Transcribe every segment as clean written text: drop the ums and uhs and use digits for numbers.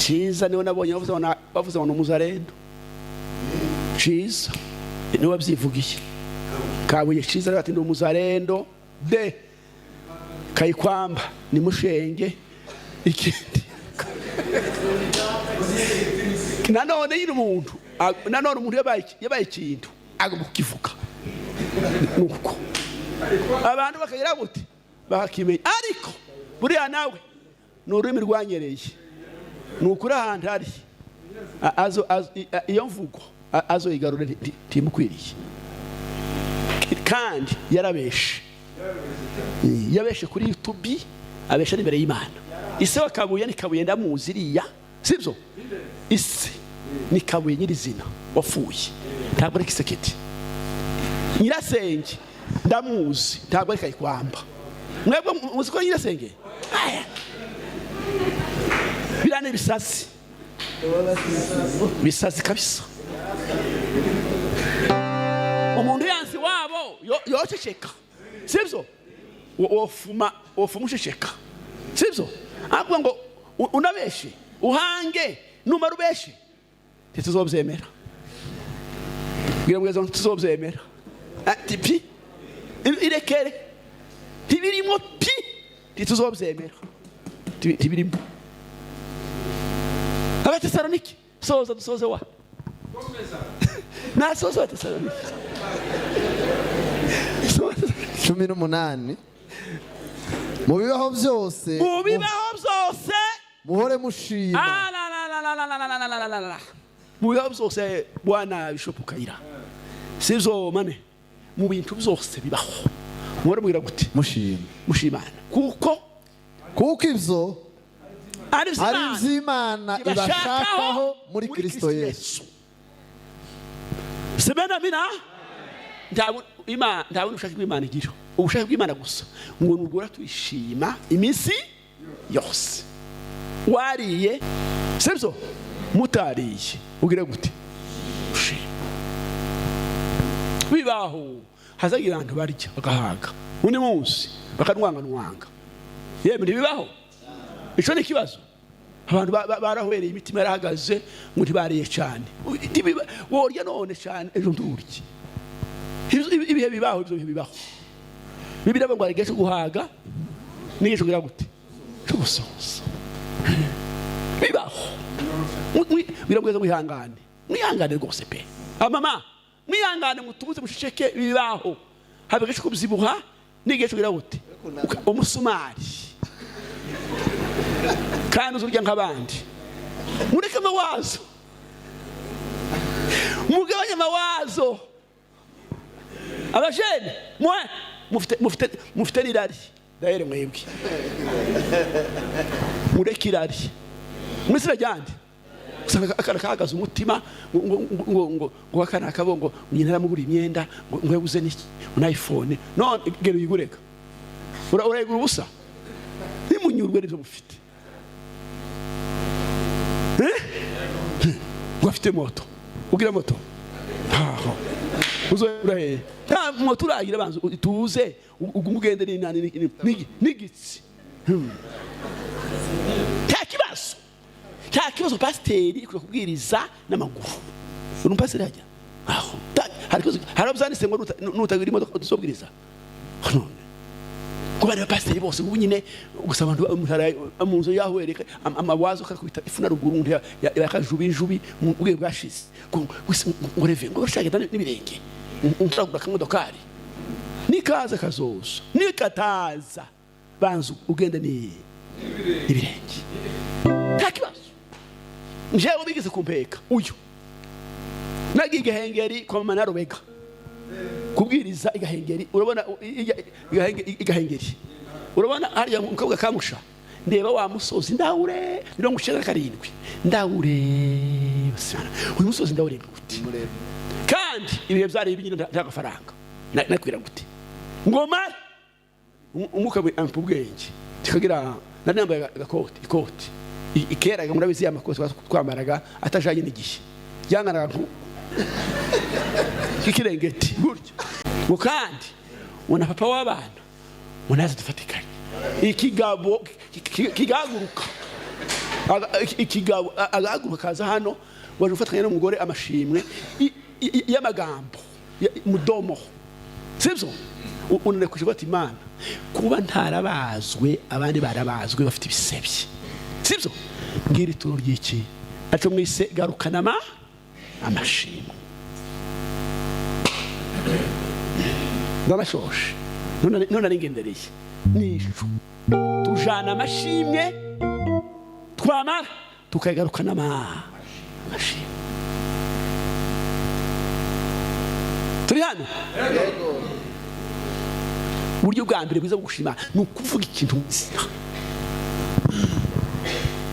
Ciza niwe nabonye bavuze ngo ni umuzarendo. Ciza niwe wabyivugiye. Kabuye Ciza ati: "Ndi umuzarendo de Kayikwamba ni mushenge." Ikindi nanone nyine umuntu nanone umuntu yabaye ikintu agomba kukivuga, nuko abantu bakagira gute? Bakakimenya. Ariko buriya nawe ni ururimi rwanyereye, ni ukuri ahantu ari iyo mvugo azoyigarure, ntimukwiriye. Kandi yarabeshe, yabeshe kuri YouTube, abesha n'imbere y'Imana. Ise wa Kabuye ni Kabuye, ndamuzi iriya, sibyo? Ise ni Kabuye nyirizina wapfuye, ntabwo ari Kisekedi. Nyirasenge ndamuzi, ntabwo ari Kayikwamba. Mwebwe muzi ko nyirasenge? Aya. Biriya ni ibisazi, bisazi kabisa. Umuntu yansi wabo yoceceka, sibyo? Wofuma uceceka, sibyo? Avuga ngo unabeshe, uhange, numara ubeshe, ntituzobyemera. Bwira mweza ngo ntituzobyemera. Ati pi irekere, ntibirimo pi, ntituzobyemera. Ntibirimo. Abatesaloniki, soza, dusoze wa nasoza Abatesaloniki. Soza. 18: Mu bibaho byose, Mu bibaho byose, muhore mushima. Ah, la, la, la, la, la, la, la, la, la, la, la. Mu bibaho byose, bwana Bishop Kayira, sivyo mane? Mu bintu byose bibaho muhore mubwira gute? Mushima. Mushimana, kuko Kuko ibyo ari ari ivy'Imana iby'Imana ibashakaho muri Kristo Yesu. Semena mina. Nta bundi bushake bw'Imana igira, ubushake bw'Imana gusa ngo nugora tuyishima iminsi yose. Wariye, sibyo? Mutariye, ugire gute? Ushima. Bibaho hazagira abantu barya bagahaga, undi munsi bakanwanganwanga. Yemwe, ntibibaho? Ico ni ikibazo. Abantu barahwereye, imitima yarahagaze ngo ntibariye cyane. Worya none cyane, ejo nturye. Ibihe bibaho, ibyo bihe bibaho. Bibiliya ngo hari igihe cyo guhaga n'igihe cyo kugira gute? Cyo gusoza. Bibaho. Birabwiza, mwihangane, mwihangane rwose pe. Amama, mwihangane, mutuze, muceceke. Bibaho, haba igihe cyo kubyibuha n'igihe cyo kugira gute? Umusumari kandi uzurya nk'abandi. Mureke amawazo, mugabanye amawazo. Abajene mwe mufite n'irari dahere, mwebwe mureke irari mw'izina ryande. Usanga akana kahagaze umutima ngo akana kabo ngo nyina aramugura imyenda, ngo yaguze n'iki? Na iPhone. None gera uyigureka, urayigura ubusa. Ntimunyurwe n'ibyo mufite. Eh? Ngo afite moto, ugira moto ntaho uzoyagura hehe? Nta moto uragira, banza ituze, ugume ugende n'igitsi. Nta kibazo, nta kibazo. Pasiteri kuja kubwiriza n'amaguru, uri umupasiteri hajya aho. Hari ikibazo? Hari aho byanditse ngo nutagira imodoka tuzobwiriza? None ko bari abapasiteri bose ubu nyine gusa abantu umuntu mu nzu yahwereka amawazo kakubita ifu na ruguru, umuntu yakajubijubi mu bwe bwashize ngo reve ngo ushaka n'ibirenge, nshobora kugura akamodokari. Nikaza kazoza, nikataza banza ugende ni n'ibirenge, nta kibazo. Njewe bigeze kumpeka uyu, nagiye Igahengeri kwa mama na Rubega kubwiriza. Igahengeri, urabona Igahengeri, urabona hariya mu kabuga kamusha, ndeba wa musozi ndawure 97, ndawureba sana uyu musozi, ndawureba gute? Kandi ibihe byari bibi nyine, nta gafaranga. Nakwira gute ngo mare umwuka ampa ubwenge, tukagira nari nambaye agakoti, ikoti ikeraga, murabizi ya makoti twambaraga atajanye n'igihe, byanganaga nk'ikirengeti gutyo. Ngo kandi ngo na papa w'abana ngo naze dufatikanye, ikigabo kigahaguruka. Ikigabo agahaguruka akaza hano, waje ufatanya n'umugore amashimwe y'amagambo mudomo, sibyo? Unaniwe kuvuga ati: "Imana, kuba ntarabazwe, abandi barabazwe bafite ibisebye, sibyo? Ngira ituro ry'iki aco mwise garukana amashimwe." Ndanashoshe none aringendereye nishu tujana amashimwe, twamara tukagarukana amashimwe. Turi hano. Uburyo bwa mbere bwiza bwo gushima ni ukuvuga ikintu muzima.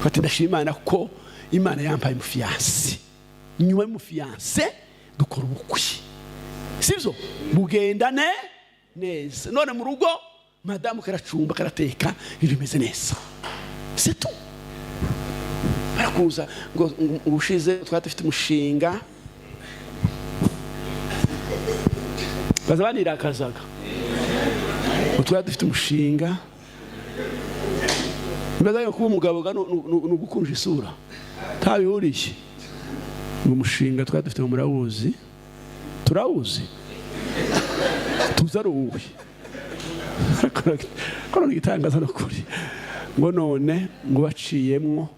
Ati: "Ndashima Imana ko Imana yampaye umufiyanse, nyuma y'umufiyanse dukora ubukwe, sibyo? Bugendane neza, none mu rugo madamu karacumba, karateka, ibintu bimeze neza." C'est tout. Barakuza ngo ubushize twari dufite umushinga, baza banirakazaga ngo twari dufite umushinga. Mbaza yo kuba umugabo ga ni ugukunja isura ntabihuriye. Ngo umushinga twari dufite ngo murawuzi, turawuzi, tuzi ari uwuhe? Kono igitangaza no kuri ngo none ngo baciyemwo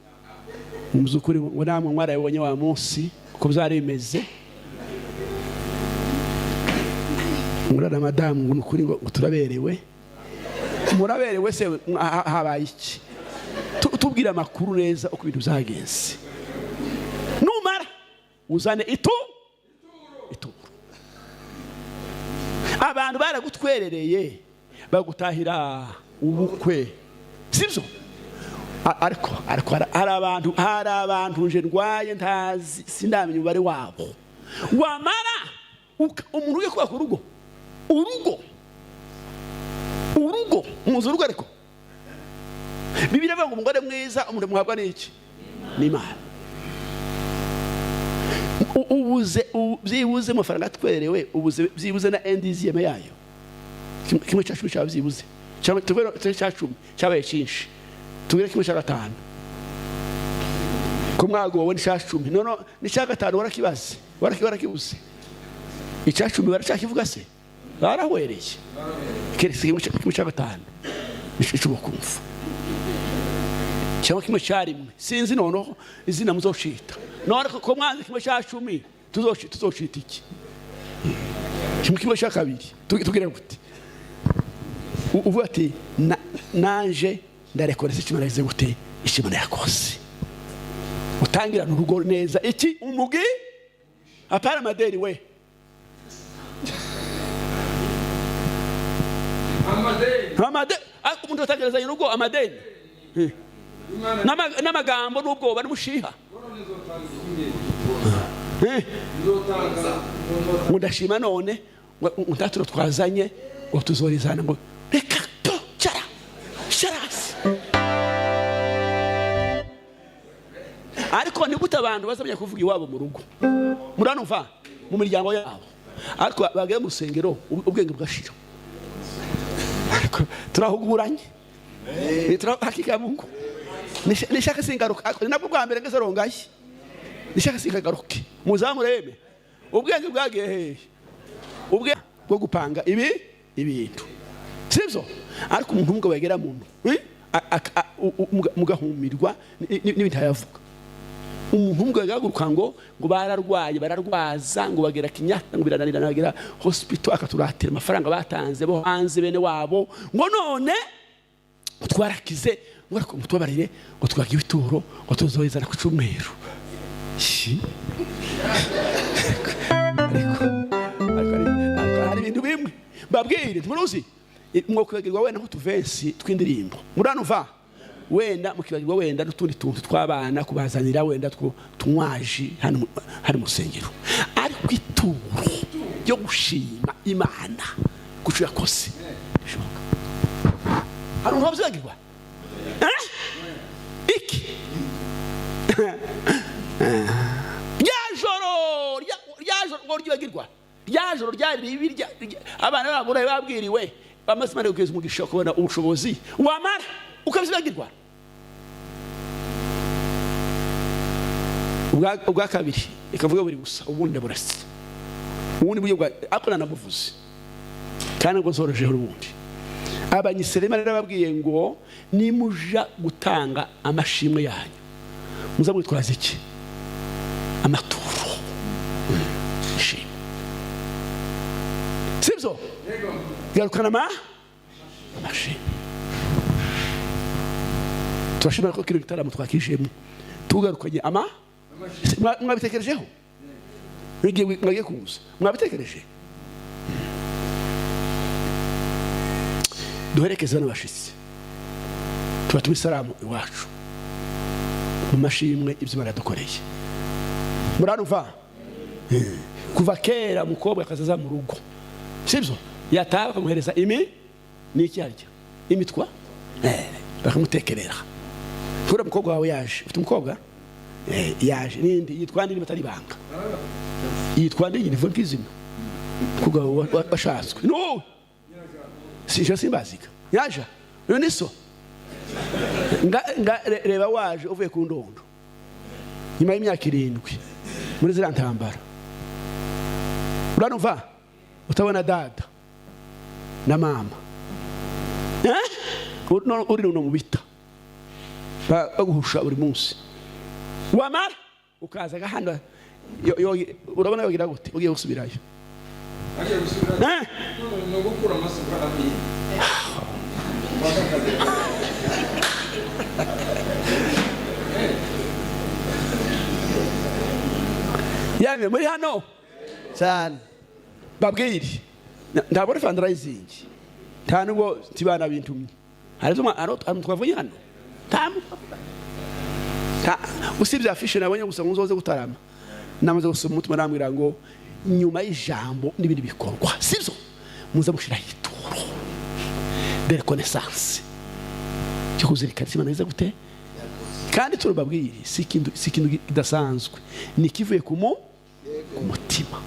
mu by'ukuri, ngo namwe mwarabibonye wa munsi uko byari bimeze. Murara madamu, ngo ni ukuri ngo turaberewe. Muraberewe se? Habaye iki? Tubwire amakuru neza uko ibintu byagenze. Numara uzane ituro. Abantu baragutwerereye, bagutahira ubukwe, sibyo? Ariko hari abantu nje ndwaye ntazi, sindamenya umubare wabo. Wamara umuntu ugiye kubaka urugo, urugo muzi urugo, ariko Bibiliya ivuga ngo umugore mwiza umuntu muhabwa n'iki? N'Imana. Ubuze byibuze amafaranga atwerewe, ubuze byibuze na un dixième yayo, kimwe cya cumi cyawe byibuze. Cyangwa tubere kimwe cya cumi cyabaye cyinshi, tubere kimwe cya gatanu ko mwagowe n'icya cumi. None n'icya gatanu warakibaze, warakibuze. Icya cumi baracyakivuga se? Barahwereye. Keretse kimwe cya gatanu icyo kumva, cyangwa kimwe cya rimwe, sinzi noneho izina muzocita. None ko mwanze kimwe cya cumi, tuzocita iki? Kimwe cya kabiri, tugire gute? Uvuga ati: "Nanje ndarekorese icyo Imana yagize gute, icyo Imana yakoze." Utangirana urugo neza iki umugi, apana amadeni we. Amadeni. Umuntu atangirizanya urugo amadeni. Imana N'amagambo n'ubwoba n'umushiha. None nzotanga iki? Nzotanga. Ngo ndashima none ngo ntaturo twazanye, ngo tuzorizana, ngo reka to cara sharasi. Ariko ni gute abantu bazamenya kuvuga iwabo mu rugo, muranumva, mu miryango yabo, ariko bagera mu rusengero ubwenge bugashira? Ariko turahuguranye. Hakika ya Mungu nishaka singaruka. Ariko ni nabwo bwa mbere ngeze rongaye, nishaka singagaruke. Muzamurebe ubwenge bwagiye hehe, ubwe bwo gupanga ibi ibintu, sibyo? Ariko umuntu w'umugabo yagera muntu mugahumirwa n'ibintu ayavuga. Umuntu w'umugabo yahaguruka ngo bararwaye, bararwaza, ngo bagera Kenyatta, ngo birananirana, bagera hospital, akaturatira amafaranga batanze bo hanze bene wabo, ngo none twarakize, ngo ariko mutubabarire, ngo twagiwe ituro, ngo tuzohezana ku cyumweru. Shi. Ariko hari ibintu bimwe babwire ntimuruzi mwokwibagirwa wenda nk'utuvensi tw'indirimbo, muranuva, wenda mukibagirwa wenda n'utundi tuntu tw'abana kubazanira, wenda two tunywaji hano mu rusengero, ariko ituro ryo gushima Imana kuco yakoze bishoboka. Hari umuntu wabyibagirwa? Eh? Iki rya joro rya joro ngo ryibagirwa, rya joro ryari ribi, abana baburaye babwiriwe bamaze Imana kugeza umugisha, kubona ubushobozi, wamara ukabyibagirwa. Ubwa kabiri ikavuga buri gusa, ubundi ndaburetse. Ubundi buryo bwa ariko nanabuvuze kandi ngo nzorojeho ubundi. Abanyiserema rero babwiye ngo nimuja gutanga amashimwe yanyu muza mwitwaza iki? Amaturo. Ishimwe, sibyo? Garukana amashimwe. Turashimira ko kino gitaramo twakijemo tugarukanye ama mwabitekerejeho, mwagiye kuza mwabitekereje. Duherekeze n'abashitsi, tuba isalamu iwacu mu mashimwe ibyo baradukoreye. Muranumva? Kuva kera umukobwa akazaza mu rugo, sibyo? Yataha bakamuhereza imi n'iki arya imitwa, bakamutekerera. Kubera umukobwa wawe yaje, ufite umukobwa yaje n'indi yitwa nde batari banga, yitwa nde nyine vuga izina umukobwa washatswe no sije simbazika yaje uyu ni so nga reba waje uvuye ku ndondo nyuma y'imyaka 7 muri ziriya ntambara. Uranumva? Utabona dada na mama, uri no mu bita baguhusha buri munsi, wamara ukaza hano urabona yogira gute ugiye gusubirayo? No gukura amasuka abiri. Yamwe muri hano cyane babwire ntabwo ari fundraising, nta nubwo tibana bintumye, hari twavuye hano usibye afishe nabonye gusa ngo nzoze gutarama, namaze gusoma umutima arambwira ngo nyuma y'ijambo n'ibindi bikorwa, sibyo? Muza mushiraho ituro de reconnaissance cyo kuzirikana Imana iza gute. Kandi turababwire si ikintu kidasanzwe, ni kivuye ku mutima,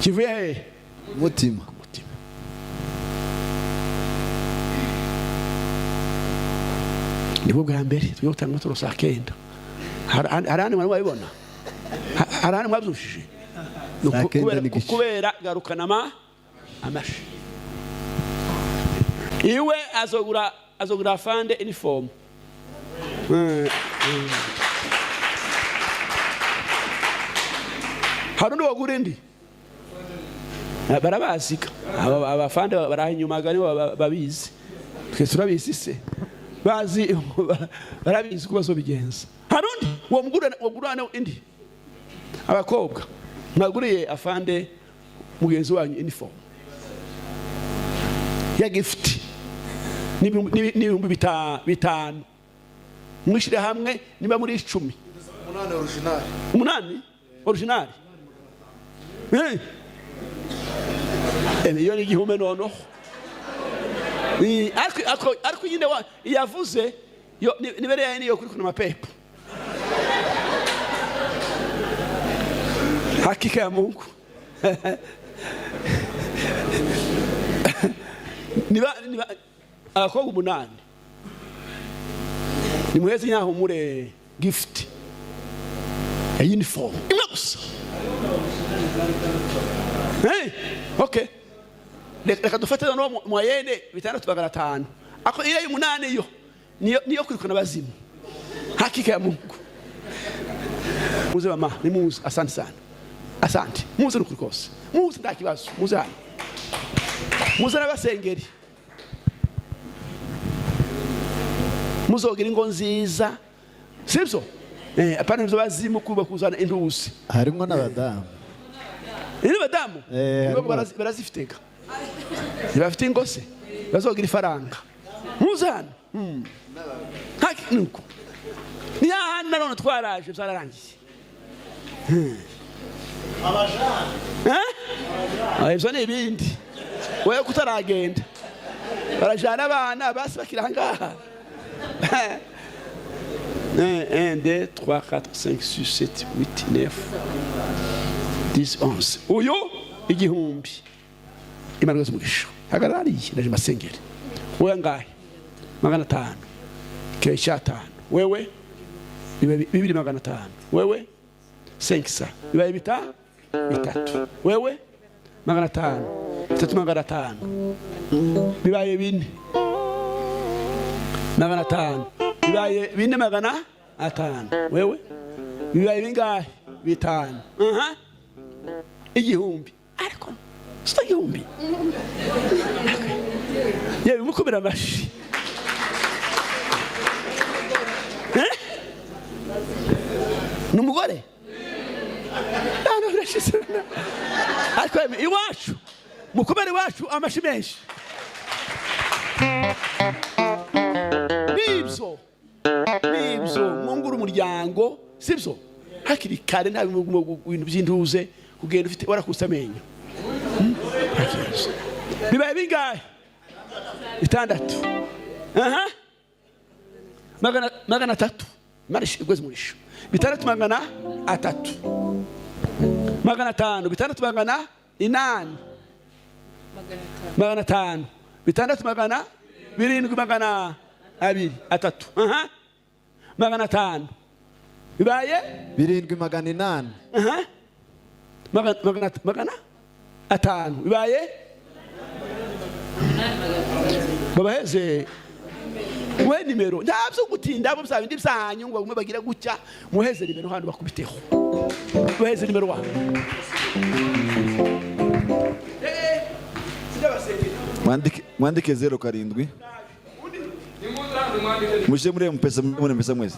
kivuye he? Mutima. Mutima. Nibwo bwa mbere tugiye gutanga amaturo saa 9. Hari ahandi mwari mwabibona? Hari ahandi mwabyushije? Kubera garukana amashi. Iwe azogura afande uniform. Hari undi wagura indi? Barabazika abafande barahinyumaga nibo babizi, twe turabizi se bazi barabizi kuba so bigenza. Hari undi wogura indi? Abakobwa mwaguriye afande mugenzi wanyu uniform ya gift n'ibihumbi 5 mwishire hamwe niba muri 10. 8 original. 8 original. Iyo ni igihume noneho. Ariko nyine yavuze nibereye niyo kuri kuna mapepo. Hakika ya Mungu. Niba abakobwa 8 nimuheze nyahumure gift ya uniform imwe gusa. Hey, okay. Reka dufate no moyenne 605. Ako ile 8 yo niyo kwirukana bazimu. Hakika ya Mungu. Muze mama, ni muze, asante sana. Asante. Muze n'ukuri kose. Muze nta kibazo, muze hano. Muze n'abasengeri. Muzogira ingo nziza. Sibyo? Apana nzo bazimu kuba kuzana induzi. Harimo n'abadamu. Ni badamu? Barazifitega. Bafite ingose bazogira ifaranga. Muze hano. Haki nuko. Ni hano none twaraje byararangiye. Abajana. Ibyo ni ibindi. Wewe kutaragenda. Barajana abana basi bakira ngaha. 1 2 3 4 5 6 7 8 9 10 11. Uyu igihumbi. Imana rwose umugisha. Hagarariye ndaje masengere. Wowe ngahe? 500. Kesha 5. Wewe bibaye 2,500. Wewe 500, bibaye bitatu. Wewe 500, 3,500, bibaye 4,500, bibaye 4,500. Wewe bibaye bingahe? 5. Aha, 1,000. Ariko sita 1,000. Yewe, mukomera amashi. Eh? Ni umugore. Hano birashize. Ariko yemwe, iwacu mukomere iwacu amashi menshi. Nibyo, nibyo, mwungura umuryango, sibyo? Hakiri kare, nta bintu by'intuze kugenda ufite warakuse amenyo. Nta kibazo. Bibaye bingahe? 6. Aha, 300. Marish igweze murisho. 6,300, 500, 6,800, 500, 6, 700, 200, 3. Aha, 500, bibaye 7,800. Aha, 500, bibaye. Babaheze we nimero. Nta byo gutinda bo, bya bindi byanyu ngo bamwe bagira gutya. Muheze nimero hano bakubiteho. Muheze nimero wa. Mwandike, mwandike 07. Muje muri M-Pesa, muri M-Pesa mwese.